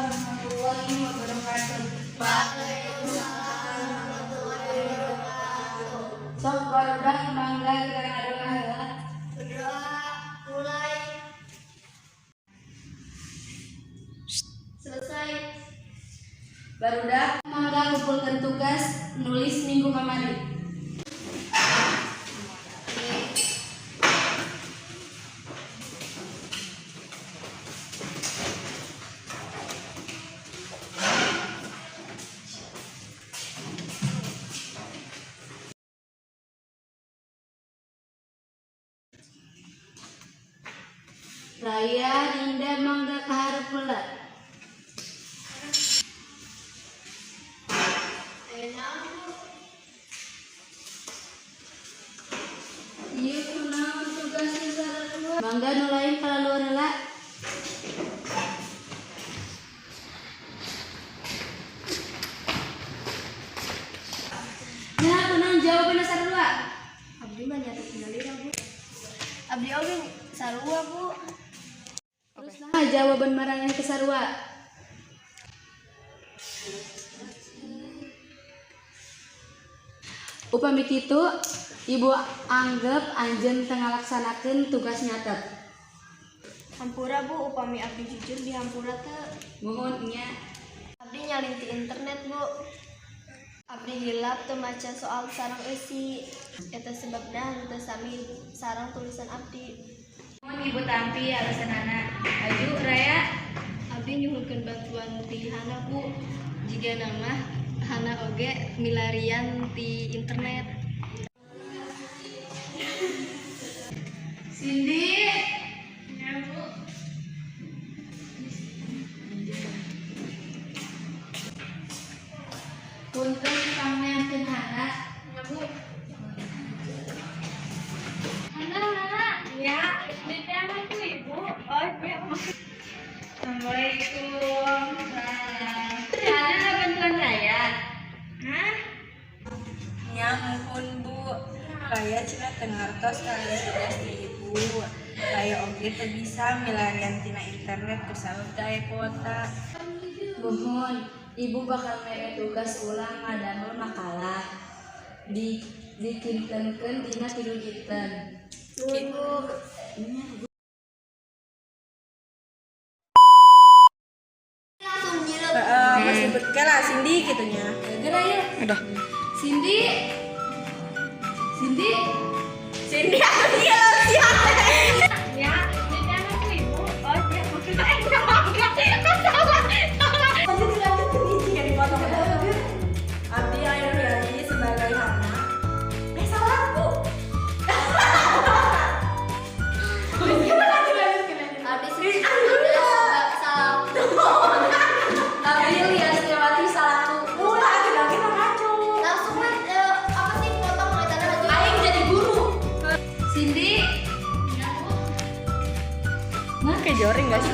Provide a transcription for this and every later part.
warahmatullahi wabarakatuh. Waalaikumsalam warahmatullahi wabarakatuh. Sok, barudak, mangga kita ngadoa heula. Berdoa mulai. Selesai. Barudak, mangga ngumpulkeun tugas nulis minggu kamari. Oke. Raya, Dinda, mangga ka hareup heula. Aya naon, Bu? Ieu kunaon tugasna sarua? Mangga nu lain kalaluar heula. Nah, kunaon jawabanna sarua? Abdi mah nyatet sendiri, Bu. Abdi oge sarua, Bu. Terus nah jawaban maraneh teh sarua? Upami kitu, Ibu anggap anjeun teu ngalaksanakeun tugas nyatet. Hampura, Bu, upami abdi jujur dihampura teu? Muhun, nya. Abdi nyalin ti internet, Bu. Abdi hilap teu maca soal sareng eusi. Eta sebabna henteu sami sareng tulisan abdi. Muhun, Ibu tampi alasanana. Aju, Raya. Abdi nyuhunkeun bantuan ti Hana, Bu. Jigana mah Hana oge milarian ti internet. Cindy. Ya, Bu. Punten, pangneangkeun Hana. Ya, Bu. Hana, Hana. Ya, diteangan ku Ibu. Oh, iya. Assalamualaikum. Hana ngabantuan Raya? Hah? Nya, muhun, Bu. Raya cenah teu ngartos kalian tugas di Ibu. Raya oge teu bisa milarian tina internet kusabab teu aya kuota. Muhun, Ibu bakal mere tugas ulang ngadamel makalah. Dikintenkeun dina 3 dinten. Nuhun, Bu. Nya, Bu. Langsung nyilep. Heeh, pas disebut lah Cindy gitu nya. Geura ya. Udah. Cindy. Cindy. Cindy, aku nyilep siapa? Ya, diteangan ku Ibu. Oh, iya. Enggak. Salah. Salah. Lanjut, lanjut, ini jika dipotong. Abdi Ayu Riani sebagai Hana. Eh, salah, Bu. Lanjut, lanjut, lanjut. Abdi sih salah. Abdi Lia Setiawati salaku. Ulah, kita kita ngaco. Langsung we, apa sih, potong eta lanjut. Aing jadi guru. Cindy. Ya, Bu. Nah, Kayak joring gak sih?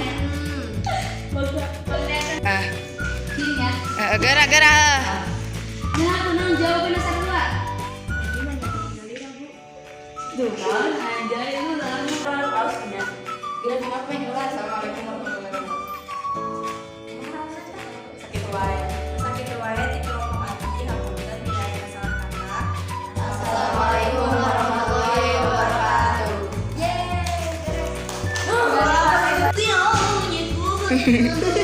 Ah, Sini ya. Gerak gerak. Nah, kunaon jawabanna sarua? Abdi mah nyatet sendiri, Bu. Tuh kan, anjay lu lama. Pausnya. Bila kenapa yang jelas. Assalamualaikum warahmatullahi wabarakatuh. Sakit wae. Sakit wae di kelompok abdi, hapunten bila aya salah kata. Assalamualaikum warahmatullahi wabarakatuh. Yeay. Beres.